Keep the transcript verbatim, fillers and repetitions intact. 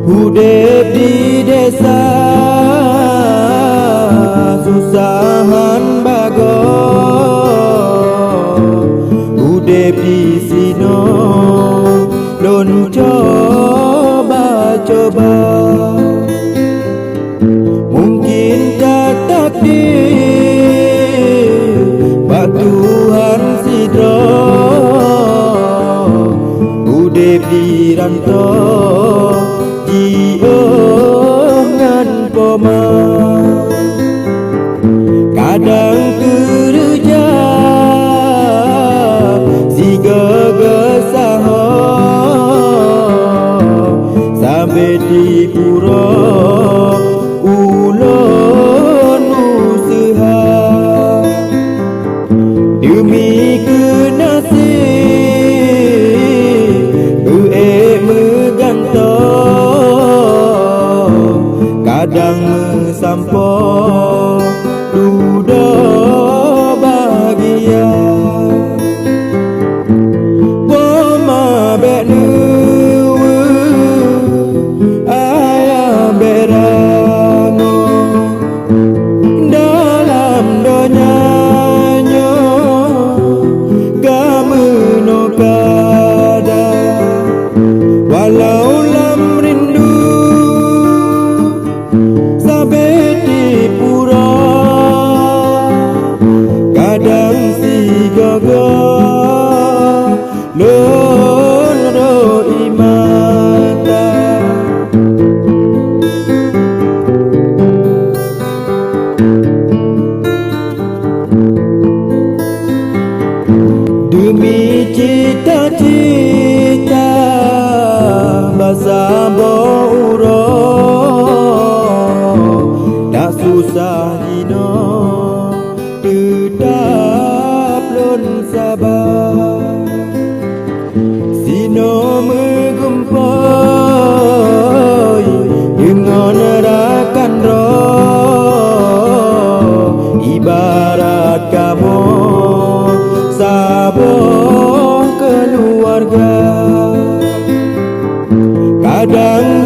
Udeb di desa susah han bagoe, udeb di sinoe lôn coba-coba. Mungkin ka takdir bak Tuhan sidroe, udeb di ranto jiôh ngon poma. Kadang keureuja sigoe-goe saho, sampoe di uroe ulôn useuha. Deumi keu naseb beu-ék meugantoe, kadang meusampoe dudoe bahgia. Poma bék neuweuh, ayah bék rangoe. Dalam donya nyoe ka meunoe kada, walau lam rindu sabe tiep uroe, kadang sigoe-goe lôn rhoi mata. Deumi cita-cita bak saboh uroe, dak susah jinoe teutab lôn saba. Sinoe meugumpôi deungon rakan droe, ibarat kamoe saboh keuluwarga. Kadang